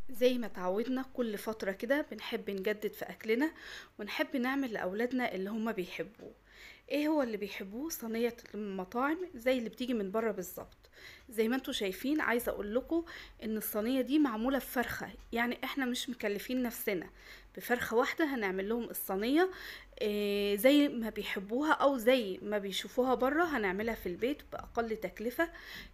زي ما تعودنا كل فترة كده بنحب نجدد في أكلنا ونحب نعمل لأولادنا اللي هما بيحبوه. ايه هو اللي بيحبوه؟ صينية المطاعم زي اللي بتيجي من بره بالظبط. زي ما انتوا شايفين، عايزة اقول لكم ان الصينية دي معمولة بفرخة، يعني احنا مش مكلفين نفسنا، بفرخة واحدة هنعمل لهم الصينية زي ما بيحبوها او زي ما بيشوفوها بره، هنعملها في البيت باقل تكلفة.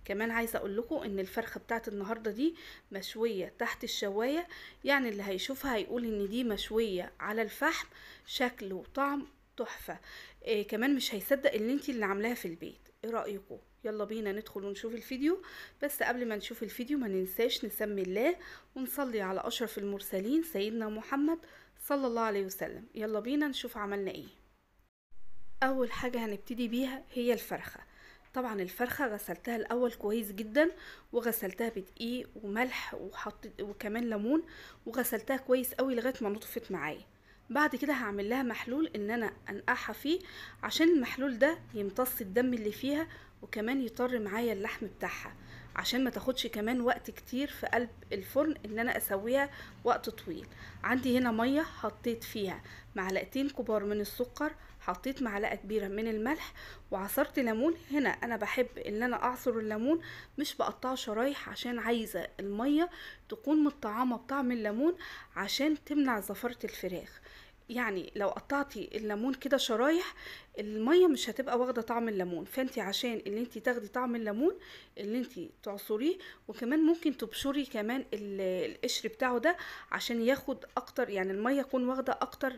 كمان عايزة اقول لكم ان الفرخة بتاعت النهاردة دي مشوية تحت الشواية، يعني اللي هيشوفها هيقول ان دي مشوية على الفحم، شكل وطعم تحفة. كمان مش هيصدق ان انتي اللي عاملاها في البيت. ايه رأيكم؟ يلا بينا ندخل ونشوف الفيديو. بس قبل ما نشوف الفيديو ما ننساش نسمي الله ونصلي على اشرف المرسلين سيدنا محمد صلى الله عليه وسلم. يلا بينا نشوف عملنا ايه. اول حاجة هنبتدي بيها هي الفرخة. طبعا الفرخة غسلتها الاول كويس جدا، وغسلتها بدقيق وملح وحطيت وكمان ليمون، وغسلتها كويس قوي لغاية ما نطفت معايا. بعد كده هعمل لها محلول ان انا انقعها فيه عشان المحلول ده يمتص الدم اللي فيها، وكمان يطر معايا اللحم بتاعها عشان ما تاخدش كمان وقت كتير في قلب الفرن ان انا اسويها وقت طويل. عندي هنا مية حطيت فيها معلقتين كبار من السكر، حطيت معلقه كبيرة من الملح، وعصرت ليمون. هنا انا بحب ان انا اعصر الليمون، مش بقطعه شرايح عشان عايزه المية تكون متطعمه بطعم الليمون عشان تمنع زفره الفراخ. يعني لو قطعتي الليمون كده شرايح المية مش هتبقى واخده طعم الليمون، فانتي عشان اللي انتي تاخدي طعم الليمون اللي انتي تعصريه، وكمان ممكن تبشري كمان القشر بتاعه ده عشان ياخد اكتر، يعني المية تكون واخده اكتر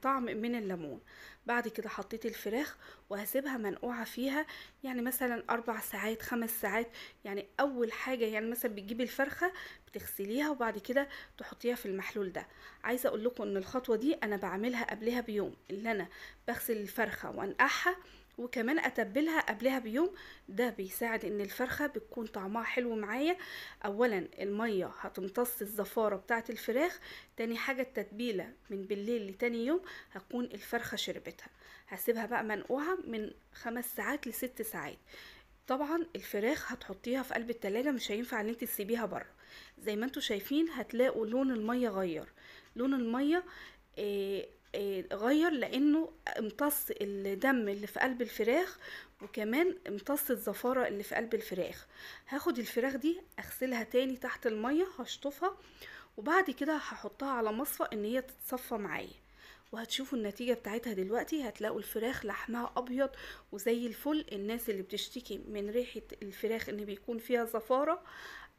طعم من الليمون. بعد كده حطيت الفراخ وهسيبها منقوعه فيها، يعني مثلا 4 ساعات 5 ساعات. يعني اول حاجة يعني مثلا بتجيبي الفرخه بتغسليها وبعد كده تحطيها في المحلول ده. عايزه اقول لكم ان الخطوة دي انا بعملها قبلها بيوم، اللي انا بغسل الفرخه وانقعها وكمان اتبلها قبلها بيوم. ده بيساعد ان الفرخه بتكون طعمها حلو معايا. اولا المية هتمتص الزفاره بتاعه الفراخ، تاني حاجة التتبيله من بالليل لتاني يوم هتكون الفرخه شربتها. هسيبها بقى منقوعه من 5 ساعات ل6 ساعات. طبعا الفراخ هتحطيها في قلب التلاجة، مش هينفع ان انت تسيبيها بره. زي ما انتوا شايفين هتلاقوا لون المية غير، لون المية غير لانه امتص الدم اللي في قلب الفراخ، وكمان امتص الزفارة اللي في قلب الفراخ. هاخد الفراخ دي اغسلها تاني تحت المية، هشطفها وبعد كده هحطها على مصفى ان هي تتصفى معايا، وهتشوفوا النتيجة بتاعتها دلوقتي. هتلاقوا الفراخ لحمها ابيض وزي الفل. الناس اللي بتشتكي من ريحة الفراخ ان بيكون فيها زفارة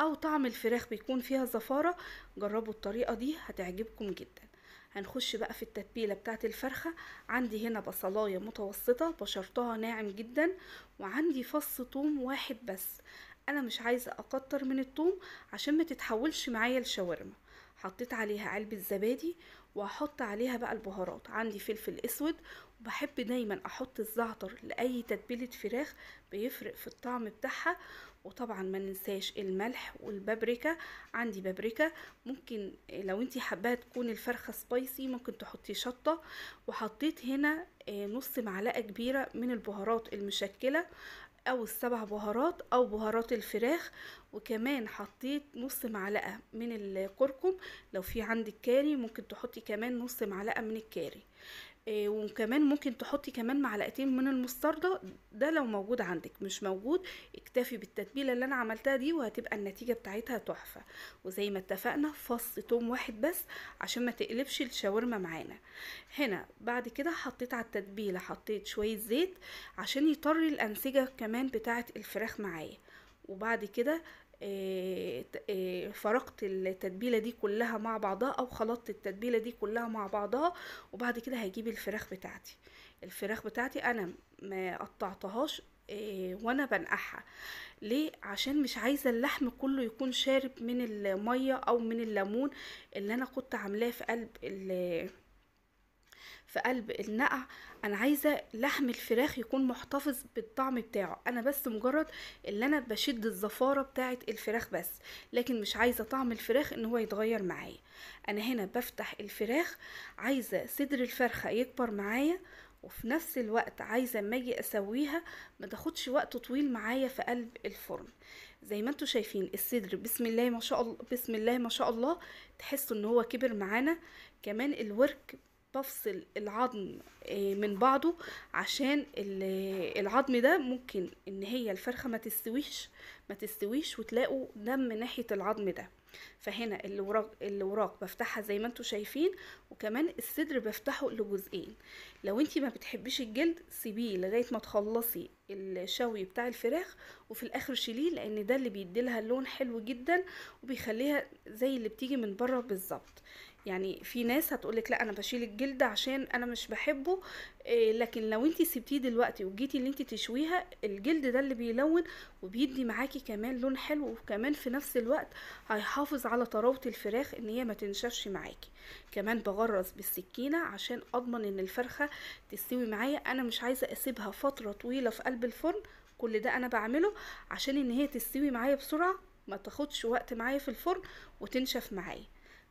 او طعم الفراخ بيكون فيها زفارة، جربوا الطريقة دي هتعجبكم جدا. هنخش بقى في التتبيلة بتاعت الفرخة. عندي هنا بصلاية متوسطة بشرتها ناعم جدا، وعندي فص ثوم واحد بس. انا مش عايزة اكتر من الثوم عشان ما تتحولش معايا لشاورما. حطيت عليها علبة زبادي، وهحط عليها بقى البهارات. عندي فلفل اسود، وبحب دايما احط الزعتر لاي تتبيلة فراخ بيفرق في الطعم بتاعها. وطبعا ما ننساش الملح والبابريكا. عندي بابريكا، ممكن لو انتي حباها تكون الفرخة spicy ممكن تحطي شطة. وحطيت هنا نص معلقة كبيرة من البهارات المشكلة او ال7 بهارات او بهارات الفراخ، وكمان حطيت نص معلقة من الكركم. لو في عندك كاري ممكن تحطي كمان نص معلقة من الكاري، وكمان ممكن تحطي كمان معلقتين من المستردة، ده لو موجود عندك. مش موجود اكتفي بالتتبيلة اللي انا عملتها دي وهتبقى النتيجة بتاعتها تحفة. وزي ما اتفقنا فص توم واحد بس عشان ما تقلبش الشاورما معانا. هنا بعد كده حطيت على التتبيلة حطيت شوية زيت عشان يطري الانسجة كمان بتاعت الفراخ معايا. وبعد كده فرقت التتبيلة دي كلها مع بعضها، او خلطت التتبيلة دي كلها مع بعضها. وبعد كده هجيب الفراخ بتاعتي. الفراخ بتاعتي انا ما قطعتهاش وانا بنقعها. ليه؟ عشان مش عايزة اللحم كله يكون شارب من المية او من الليمون اللي انا كنت عاملاه في قلب النقع. انا عايزه لحم الفراخ يكون محتفظ بالطعم بتاعه، انا بس مجرد اللي انا بشد الزفاره بتاعه الفراخ بس، لكن مش عايزه طعم الفراخ ان هو يتغير معايا. انا هنا بفتح الفراخ، عايزه صدر الفرخه يكبر معايا، وفي نفس الوقت عايزه اما اجي اسويها ما تاخدش وقت طويل معايا في قلب الفرن. زي ما انتوا شايفين الصدر بسم الله ما شاء الله، بسم الله ما شاء الله، تحسوا ان هو كبر معانا. كمان الورك بفصل العظم من بعضه، عشان العظم ده ممكن ان هي الفرخة ما تستويش وتلاقوا دم ناحية العظم ده. فهنا الوراق بفتحها زي ما انتوا شايفين، وكمان الصدر بفتحه لجزئين. لو انتي ما بتحبيش الجلد سيبيه لغاية ما تخلصي الشوي بتاع الفراخ، وفي الاخر شيليه، لان ده اللي بيديلها اللون حلو جدا وبيخليها زي اللي بتيجي من بره بالظبط. يعني في ناس هتقولك لا انا بشيل الجلد عشان انا مش بحبه، لكن لو انتي سبتيه دلوقتي وجيتي اللي انتي تشويها، الجلد ده اللي بيلون وبيدي معاكي كمان لون حلو، وكمان في نفس الوقت هيحافظ على طراوة الفراخ ان هي ما تنشفش معاكي. كمان بغرز بالسكينة عشان اضمن ان الفرخة تستوي معايا، انا مش عايزة اسيبها فترة طويلة في قلب الفرن. كل ده انا بعمله عشان ان هي تستوي معايا بسرعة، ما تاخدش وقت معايا في الفرن وتنشف معايا.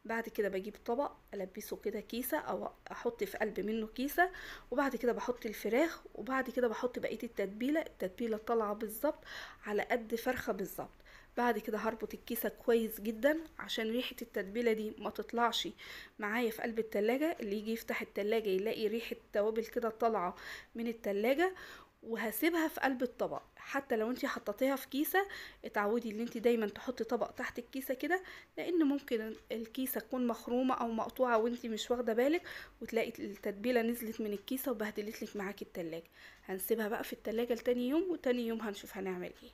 بعد كده بجيب طبق البسه كده كيسة، او احط في قلب منه كيسة، وبعد كده بحط الفراخ، وبعد كده بحط بقية التتبيلة. التتبيلة طالعة بالظبط على قد فرخة بالظبط. بعد كده هربط الكيسة كويس جدا عشان ريحة التتبيلة دي ما تطلعش معايا في قلب التلاجة، اللي يجي يفتح التلاجة يلاقي ريحة توابل كده طالعة من التلاجة. وهسيبها في قلب الطبق، حتى لو انتي حطيتيها في كيسة اتعودي ان انتي دايما تحطي طبق تحت الكيسة كده، لان ممكن الكيسة تكون مخرومة او مقطوعة وانتي مش واخدة بالك، وتلاقي التتبيلة نزلت من الكيسة وبهدلت لك معاكي التلاجة. هنسيبها بقى في التلاجة لتاني يوم، وتاني يوم هنشوف هنعمل ايه.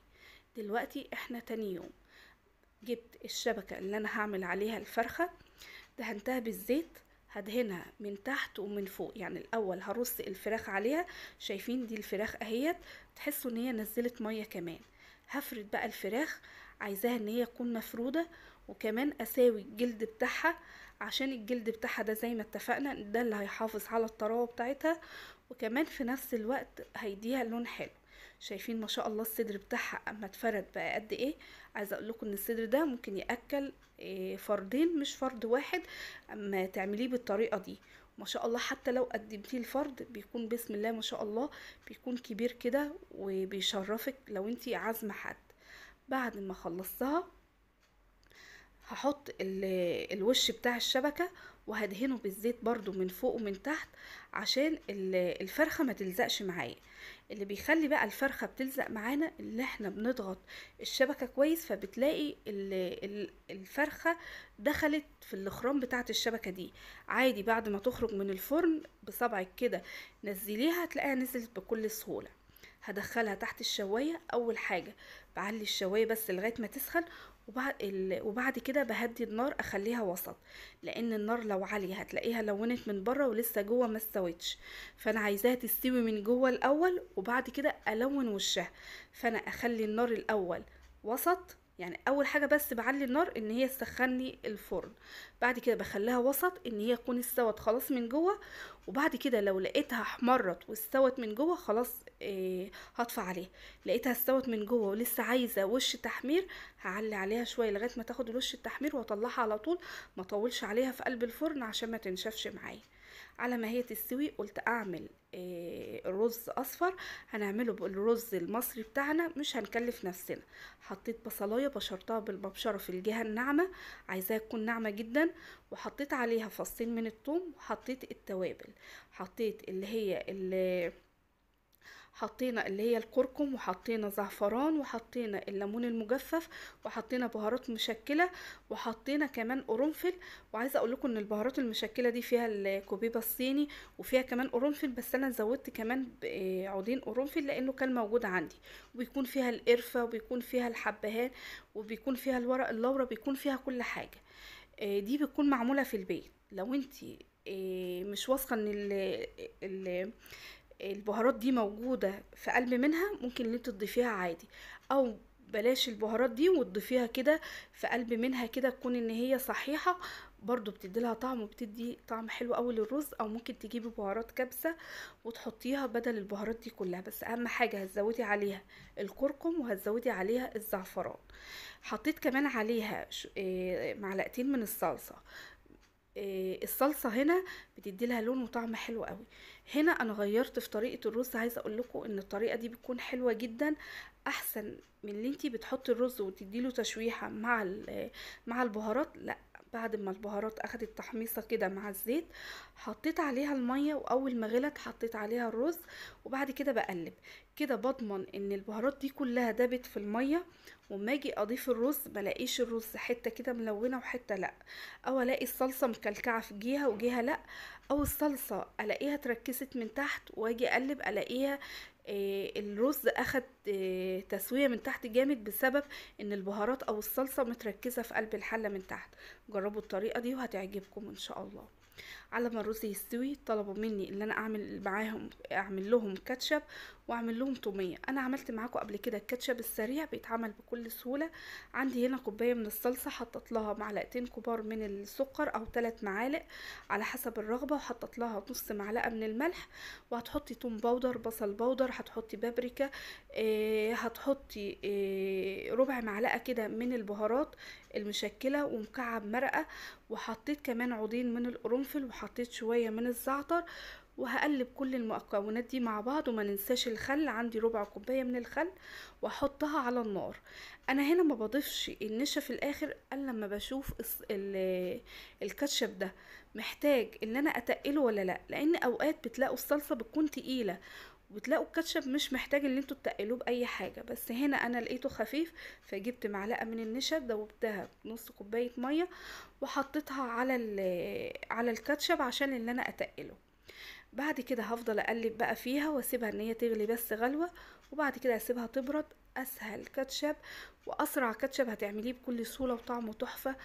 دلوقتي احنا تاني يوم جبت الشبكة اللي انا هعمل عليها الفرخة، دهنتها بالزيت، هدهنها من تحت ومن فوق. يعني الاول هرص الفراخ عليها، شايفين دي الفراخ اهيت، تحسوا ان هي نزلت مية. كمان هفرد بقى الفراخ، عايزاها ان هي تكون مفروده، وكمان اساوي الجلد بتاعها، عشان الجلد بتاعها ده زي ما اتفقنا ده اللي هيحافظ على الطراوه بتاعتها، وكمان في نفس الوقت هيديها لون حلو. شايفين ما شاء الله الصدر بتاعها اما اتفرد بقى قد ايه. عايزه اقول لكم ان الصدر ده ممكن ياكل فردين مش فرد واحد اما تعمليه بالطريقة دي. ما شاء الله حتى لو قدمتيه الفرد بيكون بسم الله ما شاء الله بيكون كبير كده وبيشرفك لو انتي عازمة حد. بعد ما خلصتها هحط الوش بتاع الشبكة وهدهنه بالزيت برضو من فوق ومن تحت عشان الفرخة ما تلزقش معايا. اللي بيخلي بقى الفرخة بتلزق معانا اللي احنا بنضغط الشبكة كويس، فبتلاقي الفرخة دخلت في الاخرام بتاعت الشبكة دي. عادي بعد ما تخرج من الفرن بصبعك كده نزليها هتلاقيها نزلت بكل سهولة. هدخلها تحت الشواية. اول حاجة بعلي الشواية بس لغاية ما تسخن، وبعد كده بهدي النار اخليها وسط، لان النار لو عالية هتلاقيها لونت من بره ولسه جوه ما استوتش، فانا عايزاها تستوي من جوه الاول وبعد كده الون وشها. فانا اخلي النار الاول وسط، يعني اول حاجة بس بعلي النار ان هي تسخني الفرن، بعد كده بخليها وسط ان هي تكون استوت خلاص من جوه، وبعد كده لو لقيتها احمرت واستوت من جوه خلاص هطفي عليها. لقيتها استوت من جوه ولسه عايزه وش تحمير هعلي عليها شوية لغاية ما تاخد الوش التحمير واطلعها على طول، ما اطولش عليها في قلب الفرن عشان ما تنشفش معايا. على ما هي تستوي قلت اعمل رز اصفر. هنعمله بالرز المصري بتاعنا، مش هنكلف نفسنا. حطيت بصلايه بشرتها بالمبشره في الجهة الناعمة، عايزاها تكون ناعمة جدا، وحطيت عليها فصين من الثوم، وحطيت التوابل، حطيت اللي هي اللي حطينا اللي هي الكركم، وحطينا زعفران، وحطينا الليمون المجفف، وحطينا بهارات مشكلة، وحطينا كمان قرنفل. وعايزه اقول لكم ان البهارات المشكلة دي فيها الكوبيبه الصيني وفيها كمان قرنفل، بس انا زودت كمان عودين قرنفل لانه كان موجود عندي. وبيكون فيها القرفه، وبيكون فيها الحبهان، وبيكون فيها الورق اللورا، بيكون فيها كل حاجة. دي بتكون معمولة في البيت. لو انتي مش واثقة ان البهارات دي موجودة في قلب منها، ممكن ان انت تضيفيها عادي، او بلاش البهارات دي وتضيفيها كده في قلب منها كده، تكون ان هي صحيحة برضو بتدي لها طعم، وبتدي طعم حلو قوي للرز. او ممكن تجيبي بهارات كبسة وتحطيها بدل البهارات دي كلها، بس اهم حاجة هتزودي عليها الكركم وهتزودي عليها الزعفران. حطيت كمان عليها معلقتين من الصلصة. الصلصه هنا بتدي لها لون وطعم حلو قوي. هنا انا غيرت في طريقه الرز، عايزه اقول لكم ان الطريقة دي بتكون حلوة جدا، احسن من اللي انتي بتحطي الرز وتدي له تشويحه مع البهارات. لا، بعد ما البهارات اخدت تحميصه كده مع الزيت حطيت عليها المية، واول ما غلت حطيت عليها الرز، وبعد كده بقلب كده، بضمن ان البهارات دي كلها دابت في المية، وما اجي اضيف الرز بلاقيش الرز حتة كده ملونة وحتة لا، او الاقي الصلصه مكلكعه في جهة وجهه لا، او الصلصه الاقيها تركست من تحت واجي اقلب الاقيها الرز اخد تسويه من تحت جامد بسبب ان البهارات او الصلصه متركزه في قلب الحلة من تحت. جربوا الطريقة دي وهتعجبكم ان شاء الله. على ما الرز يستوي طلبوا مني ان انا اعمل معاهم، اعمل لهم كاتشب واعمل لهم توميه. انا عملت معاكم قبل كده الكاتشب السريع، بيتعمل بكل سهولة. عندي هنا كوباية من الصلصه، حطيت لها معلقتين كبار من السكر او 3 معالق على حسب الرغبة، وحطيت لها نص معلقه من الملح، وهتحطي توم powder، بصل powder، هتحطي بابريكا، هتحطي ربع معلقه كده من البهارات المشكلة، ومكعب مرقه، وحطيت كمان عودين من القرنفل، وحطيت شوية من الزعتر، وهقلب كل المكونات دي مع بعض. وما ننساش الخل، عندي ربع كوباية من الخل، واحطها على النار. انا هنا ما بضيفش النشا في الاخر الا لما بشوف الكاتشب ده محتاج ان انا اتقله ولا لا، لان اوقات بتلاقوا الصلصه بتكون تقيلة وبتلاقوا الكاتشب مش محتاج ان انتوا تقلوه باي حاجة، بس هنا انا لقيته خفيف فجبت معلقه من النشا دوبتها بنص كوباية مية وحطيتها على الكاتشب عشان ان انا اتقله. بعد كده هفضل اقلب بقى فيها واسيبها ان هي تغلي بس غلوه، وبعد كده هسيبها تبرد. اسهل كاتشب واسرع كاتشب هتعمليه بكل سهولة وطعمه تحفة،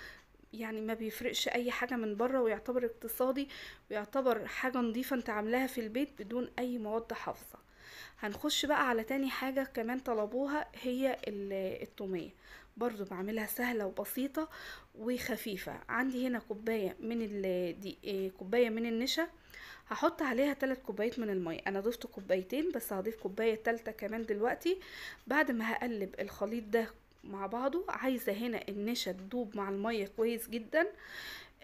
يعني ما بيفرقش اي حاجة من بره، ويعتبر اقتصادي ويعتبر حاجة نظيفة انت عاملاها في البيت بدون اي مواد حافظه. هنخش بقى على تاني حاجة كمان طلبوها، هي التوميه. برضو بعملها سهلة وبسيطة وخفيفة. عندي هنا كوباية من كوباية من النشا، هحط عليها 3 كوبايات من المية. انا ضفت كوبايتين بس هضيف كوباية تالتة كمان دلوقتي. بعد ما هقلب الخليط ده مع بعضه، عايزه هنا النشا تدوب مع المية كويس جدا،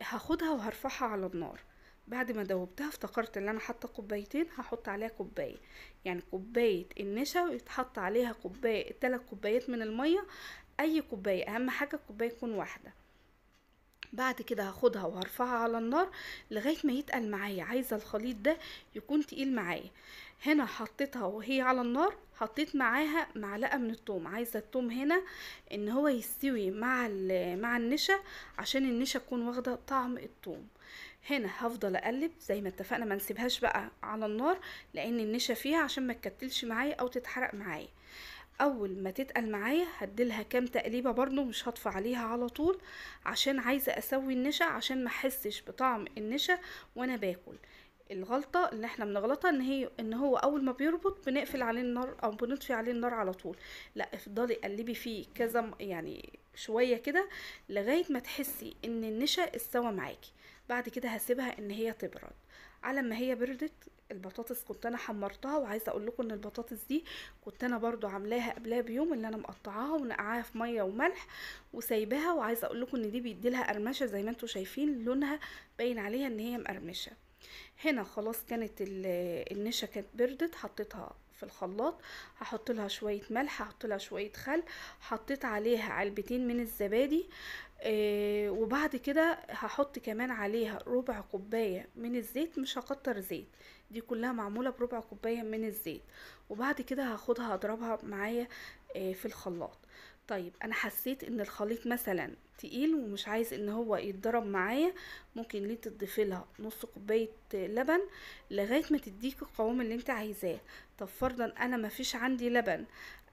هاخدها وهرفعها على النار. بعد ما دوبتها افتكرت ان انا حاطه كوبايتين، هحط عليها كوباية، يعني كوباية النشا ويتحط عليها كوباية 3 كوبايات من المية، اي كوباية، اهم حاجة الكوباية تكون واحدة. بعد كده هاخدها وهرفعها على النار لغاية ما يتقل معايا، عايزه الخليط ده يكون تقيل معايا. هنا حطيتها وهي على النار، حطيت معاها معلقه من الثوم، عايزه الثوم هنا ان هو يستوي مع النشا عشان النشا تكون واخده طعم الثوم. هنا هفضل اقلب زي ما اتفقنا، ما نسيبهاش بقى على النار لان النشا فيها عشان ما تكتلش معايا او تتحرق معايا. اول ما تتقل معايا هديلها كام تقليبه برضو، مش هطفي عليها على طول عشان عايزه اسوي النشا، عشان ما احسش بطعم النشا وانا باكل. الغلطة اللي احنا بنغلطها ان هو اول ما بيربط بنقفل عليه النار او بنطفي عليه النار على طول. لا، افضلي قلبي فيه كذا يعني شوية كده لغاية ما تحسي ان النشا استوى معاكي. بعد كده هسيبها ان هي تبرد. على ما هي بردت البطاطس كنت انا حمرتها، وعايزه اقول لكم ان البطاطس دي كنت انا برضو عاملاها قبلها بيوم، اللي انا مقطعاها ونقعاها في مية وملح وسايباها، وعايزه اقول لكم ان دي بيدي لها قرمشه زي ما انتم شايفين، لونها باين عليها ان هي مقرمشه. هنا خلاص كانت النشا كانت بردت، حطيتها في الخلاط، هحط لها شوية ملح، هحط لها شوية خل، حطيت عليها علبتين من الزبادي، وبعد كده هحط كمان عليها ربع كوباية من الزيت، مش هكتر زيت، دي كلها معمولة بربع كوباية من الزيت. وبعد كده هاخدها اضربها معايا في الخلاط. طيب انا حسيت ان الخليط مثلا تقيل ومش عايز ان هو يتضرب معايا، ممكن ليه تضيفي لها نص كوباية لبن لغاية ما تديك القوام اللي انت عايزاه. طب فرضا انا ما فيش عندي لبن،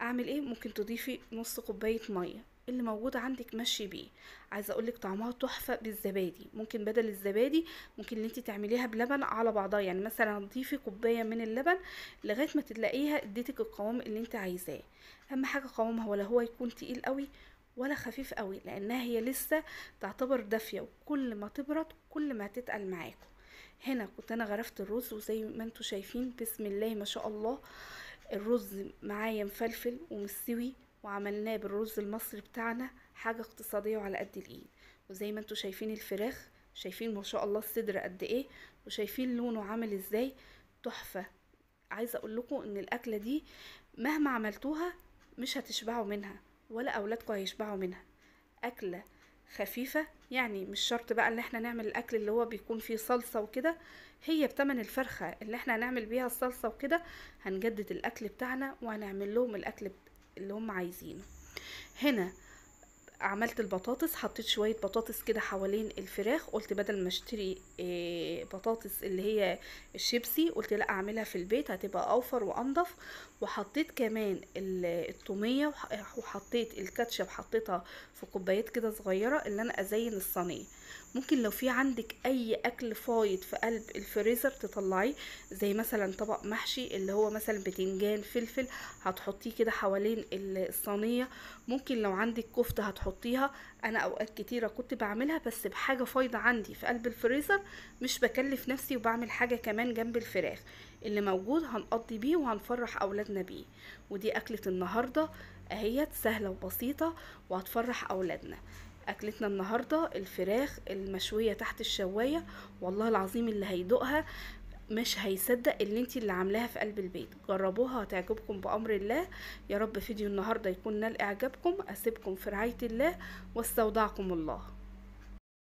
اعمل ايه؟ ممكن تضيفي نص كوباية مية، اللي موجود عندك مشي بيه. عايزه اقولك طعمها تحفة بالزبادي، ممكن بدل الزبادي ممكن ان انت تعمليها بلبن على بعضها، يعني مثلا تضيفي كوباية من اللبن لغاية ما تلاقيها اديتك القوام اللي انت عايزاه. اهم حاجة قوامها ولا هو يكون تقيل قوي ولا خفيف قوي، لانها هي لسه تعتبر دافيه، وكل ما تبرد كل ما هتتقل معاكم. هنا كنت انا غرفت الرز، وزي ما انتم شايفين بسم الله ما شاء الله الرز معايا مفلفل ومستوي، وعملناه بالرز المصري بتاعنا، حاجة اقتصادية وعلى قد الايد. وزي ما انتم شايفين الفراخ شايفين ما شاء الله الصدر قد ايه، وشايفين لونه عامل ازاي، تحفة. عايزة اقول لكم ان الاكلة دي مهما عملتوها مش هتشبعوا منها ولا اولادكم هيشبعوا منها. اكلة خفيفة، يعني مش شرط بقى ان احنا نعمل الاكل اللي هو بيكون فيه صلصة وكده، هي بتمن الفرخة اللي احنا هنعمل بيها الصلصة وكده هنجدد الاكل بتاعنا وهنعمل لهم الاكل اللي هم عايزينه. هنا عملت البطاطس، حطيت شوية بطاطس كده حوالين الفراخ، قلت بدل ما اشتري بطاطس اللي هي الشيبسي، قلت لا اعملها في البيت هتبقى اوفر وانضف. وحطيت كمان التومية وحطيت الكاتشب، حطيتها في كوبايات كده صغيرة اللي انا ازين الصينية. ممكن لو في عندك اي اكل فايض في قلب الفريزر تطلعيه، زي مثلا طبق محشي اللي هو مثلا بتنجان فلفل، هتحطيه كده حوالين الصينية. ممكن لو عندك كفتة هتحطيها. انا اوقات كتيرة كنت بعملها بس بحاجة فايضة عندي في قلب الفريزر، مش بكلف نفسي وبعمل حاجة كمان جنب الفراخ. اللي موجود هنقضي بيه وهنفرح اولادنا بيه. ودي اكلة النهاردة اهيت، سهلة وبسيطة وهتفرح اولادنا. اكلتنا النهاردة الفراخ المشوية تحت الشواية، والله العظيم اللي هيدوقها مش هيصدق اللي انتي اللي عاملاها في قلب البيت. جربوها هتعجبكم بأمر الله. يا رب فيديو النهاردة يكون نال اعجابكم. اسيبكم في رعاية الله واستودعكم الله.